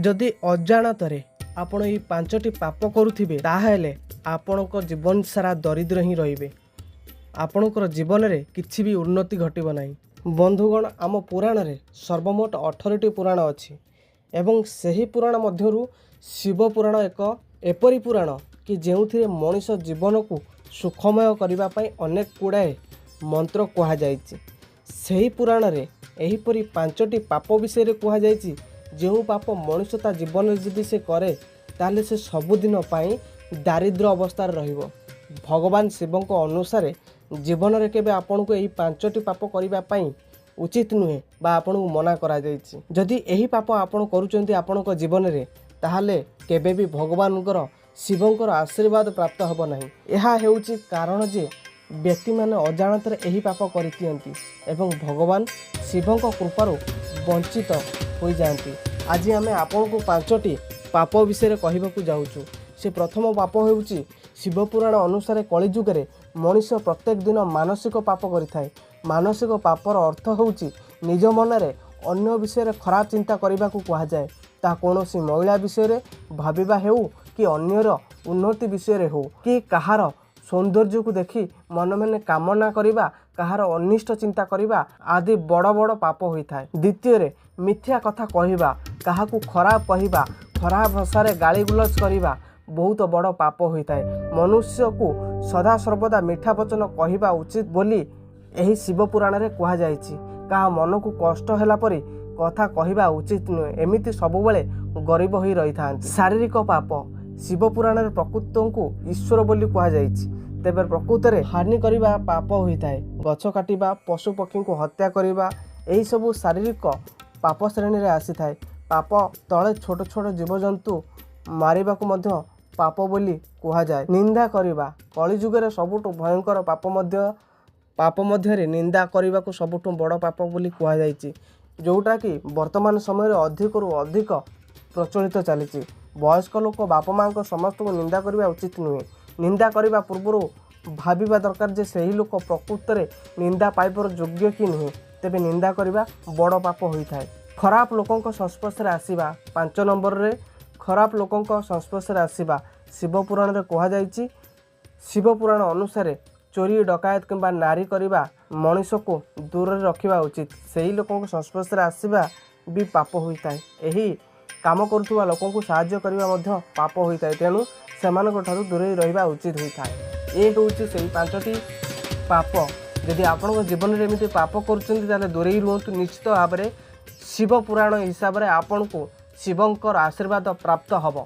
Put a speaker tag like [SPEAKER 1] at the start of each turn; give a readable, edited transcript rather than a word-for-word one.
[SPEAKER 1] ଯଦି ଅଜାଣତରେ ଆପଣ ଏହି ପାଞ୍ଚଟି ପାପ କରୁଥିବେ, ତାହେଲେ ଆପଣଙ୍କ ଜୀବନ ସାରା ଦରିଦ୍ର ହିଁ ରହିବେ। ଆପଣଙ୍କର ଜୀବନରେ କିଛି ବି ଉନ୍ନତି ଘଟିବ ନାହିଁ। ବନ୍ଧୁଗଣ, ଆମ ପୁରାଣରେ ସର୍ବମୋଟ 18ଟି ପୁରାଣ ଅଛି ଏବଂ ସେହି ପୁରାଣ ମଧ୍ୟରୁ ଶିବ ପୁରାଣ ଏକ ଏପରି ପୁରାଣ କି ଯେଉଁଥିରେ ମଣିଷ ଜୀବନକୁ ସୁଖମୟ କରିବା ପାଇଁ ଅନେକ ଗୁଡ଼ାଏ ମନ୍ତ୍ର କୁହାଯାଇଛି। ସେହି ପୁରାଣରେ ଏହିପରି ପାଞ୍ଚଟି ପାପ ବିଷୟରେ କୁହାଯାଇଛି, ଯେଉଁ ପାପ ମଣିଷ ତା ଜୀବନରେ ଯଦି ସେ କରେ, ତାହେଲେ ସେ ସବୁଦିନ ପାଇଁ ଦାରିଦ୍ର୍ୟ ଅବସ୍ଥାରେ ରହିବ। ଭଗବାନ ଶିବଙ୍କ ଅନୁସାରେ ଜୀବନରେ କେବେ ଆପଣଙ୍କୁ ଏହି ପାଞ୍ଚଟି ପାପ କରିବା ପାଇଁ ଉଚିତ ନୁହେଁ ବା ଆପଣଙ୍କୁ ମନା କରାଯାଇଛି। ଯଦି ଏହି ପାପ ଆପଣ କରୁଛନ୍ତି ଆପଣଙ୍କ ଜୀବନରେ, ତାହେଲେ କେବେ ବି ଭଗବାନଙ୍କର, ଶିବଙ୍କର ଆଶୀର୍ବାଦ ପ୍ରାପ୍ତ ହେବ ନାହିଁ। ଏହା ହେଉଛି କାରଣ ଯେ ବ୍ୟକ୍ତିମାନେ ଅଜାଣତରେ ଏହି ପାପ କରିଦିଅନ୍ତି ଏବଂ ଭଗବାନ ଶିବଙ୍କ କୃପାରୁ ବଞ୍ଚିତ ହୋଇଯାଆନ୍ତି। ଆଜି ଆମେ ଆପଣଙ୍କୁ ପାଞ୍ଚଟି ପାପ ବିଷୟରେ କହିବାକୁ ଯାଉଛୁ। ସେ ପ୍ରଥମ ପାପ ହେଉଛି, ଶିବପୁରାଣ ଅନୁସାରେ କଳିଯୁଗରେ ମଣିଷ ପ୍ରତ୍ୟେକ ଦିନ ମାନସିକ ପାପ କରିଥାଏ। ମାନସିକ ପାପର ଅର୍ଥ ହେଉଛି ନିଜ ମନରେ ଅନ୍ୟ ବିଷୟରେ ଖରାପ ଚିନ୍ତା କରିବାକୁ କୁହାଯାଏ। ତାହା କୌଣସି ମହିଳା ବିଷୟରେ ଭାବିବା ହେଉ କି ଅନ୍ୟର ଉନ୍ନତି ବିଷୟରେ ହେଉ କି କାହାର ସୌନ୍ଦର୍ଯ୍ୟକୁ ଦେଖି ମନେ ମନେ କାମନା କରିବା, କାହାର ଅନିଷ୍ଟ ଚିନ୍ତା କରିବା ଆଦି ବଡ଼ ବଡ଼ ପାପ ହୋଇଥାଏ। ଦ୍ୱିତୀୟରେ, ମିଥ୍ୟା କଥା କହିବା, କାହାକୁ ଖରାପ କହିବା, ଖରାପ ଭାଷାରେ ଗାଳିଗୁଲଜ କରିବା ବହୁତ ବଡ଼ ପାପ ହୋଇଥାଏ। ମନୁଷ୍ୟକୁ ସଦାସର୍ବଦା ମିଠା ବଚନ କହିବା ଉଚିତ ବୋଲି ଏହି ଶିବ ପୁରାଣରେ କୁହାଯାଇଛି। କାହା ମନକୁ କଷ୍ଟ ହେଲା ପରି କଥା କହିବା ଉଚିତ ନୁହେଁ। ଏମିତି ସବୁବେଳେ ଗରିବ ହୋଇ ରହିଥାନ୍ତି। ଶାରୀରିକ ପାପ। ଶିବ ପୁରାଣରେ ପ୍ରକୃତଙ୍କୁ ଈଶ୍ୱର ବୋଲି କୁହାଯାଇଛି। ତେବେ ପ୍ରକୃତରେ ହାନି କରିବା ପାପ ହୋଇଥାଏ। ଗଛ କାଟିବା, ପଶୁ ପକ୍ଷୀଙ୍କୁ ହତ୍ୟା କରିବା, ଏହିସବୁ ଶାରୀରିକ ପାପ ଶ୍ରେଣୀରେ ଆସିଥାଏ। ପାପ ତଳେ ଛୋଟ ଛୋଟ ଜୀବଜନ୍ତୁ ମାରିବାକୁ ମଧ୍ୟ ପାପ ବୋଲି କୁହାଯାଏ। ନିନ୍ଦା କରିବା କଳିଯୁଗରେ ସବୁଠୁ ଭୟଙ୍କର ପାପ ମଧ୍ୟ। ପାପ ମଧ୍ୟରେ ନିନ୍ଦା କରିବାକୁ ସବୁଠୁ ବଡ଼ ପାପ ବୋଲି କୁହାଯାଇଛି, ଯେଉଁଟାକି ବର୍ତ୍ତମାନ ସମୟରେ ଅଧିକରୁ ଅଧିକ ପ୍ରଚଳିତ ଚାଲିଛି। ବୟସ୍କ ଲୋକ, ବାପା ମାଆଙ୍କ ସମସ୍ତଙ୍କୁ ନିନ୍ଦା କରିବା ଉଚିତ ନୁହେଁ। ନିନ୍ଦା କରିବା ପୂର୍ବରୁ ଭାବିବା ଦରକାର ଯେ ସେହି ଲୋକ ପ୍ରକୃତରେ ନିନ୍ଦା ପାଇବାର ଯୋଗ୍ୟ କି ନୁହେଁ। ତେବେ ନିନ୍ଦା କରିବା ବଡ଼ ପାପ ହୋଇଥାଏ। ଖରାପ ଲୋକଙ୍କ ସଂସ୍ପର୍ଶରେ ଆସିବା। 5 ନମ୍ବରରେ ଖରାପ ଲୋକଙ୍କ ସଂସ୍ପର୍ଶରେ ଆସିବା ଶିବ ପୁରାଣରେ କୁହାଯାଇଛି। ଶିବ ପୁରାଣ ଅନୁସାରେ ଚୋରି, ଡକାୟତ କିମ୍ବା ନାରୀ କରିବା ମଣିଷକୁ ଦୂରରେ ରଖିବା ଉଚିତ। ସେହି ଲୋକଙ୍କ ସଂସ୍ପର୍ଶରେ ଆସିବା ବି ପାପ ହୋଇଥାଏ। ଏହି କାମ କରୁଥିବା ଲୋକଙ୍କୁ ସାହାଯ୍ୟ କରିବା ମଧ୍ୟ ପାପ ହୋଇଥାଏ। ତେଣୁ ସେମାନଙ୍କ ଠାରୁ ଦୂରେଇ ରହିବା ଉଚିତ ହୋଇଥାଏ। ଏ ହେଉଛି ସେଇ ପାଞ୍ଚଟି ପାପ। ଯଦି ଆପଣଙ୍କ ଜୀବନରେ ଏମିତି ପାପ କରୁଛନ୍ତି, ତାହେଲେ ଦୂରେଇ ରୁହନ୍ତୁ। ନିଶ୍ଚିତ ଭାବରେ ଶିବ ପୁରାଣ ହିସାବରେ ଆପଣଙ୍କୁ ଶିବଙ୍କର ଆଶୀର୍ବାଦ ପ୍ରାପ୍ତ ହେବ।